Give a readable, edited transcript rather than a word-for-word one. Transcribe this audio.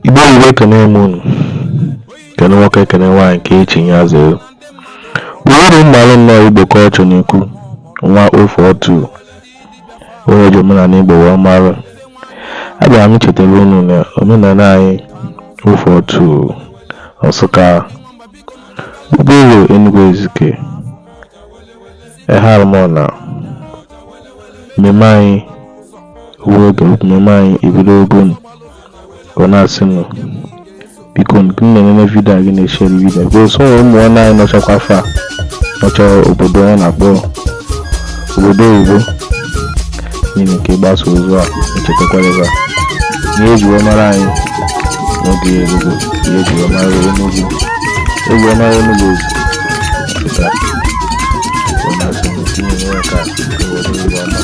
Igbo Igbo, ekene m unu, kene nwoke, kene nwaanyị, nke echi ya zere uweru mmalụ nnọọ. Igbo Culture na-ekwu nwa 042 onye ji omenala Igbo wee mara. Abịara m chetara unu na omenala anyị 042 Nsụka, Uburu, Enugu Ezike, Eha-Alumona. Mmemme anyị oge mmemme anyị ebido ogo ka ọ na-asị nụ, biko, nke m na-enene video a gị na-eshare video because ụmụ nwanne anyị nọchakwa afa nọcha obodo a na-akpọ obodo oyibo niile nke gbasa ozu a echetakwara ebe a ihe eji wee mara anyị n'oge erugo. Ihe eji wee mara Enugu, eji wee mara Enugu Nsụka, ọ na-asị m tinye ya ka obodo Igbo ọma.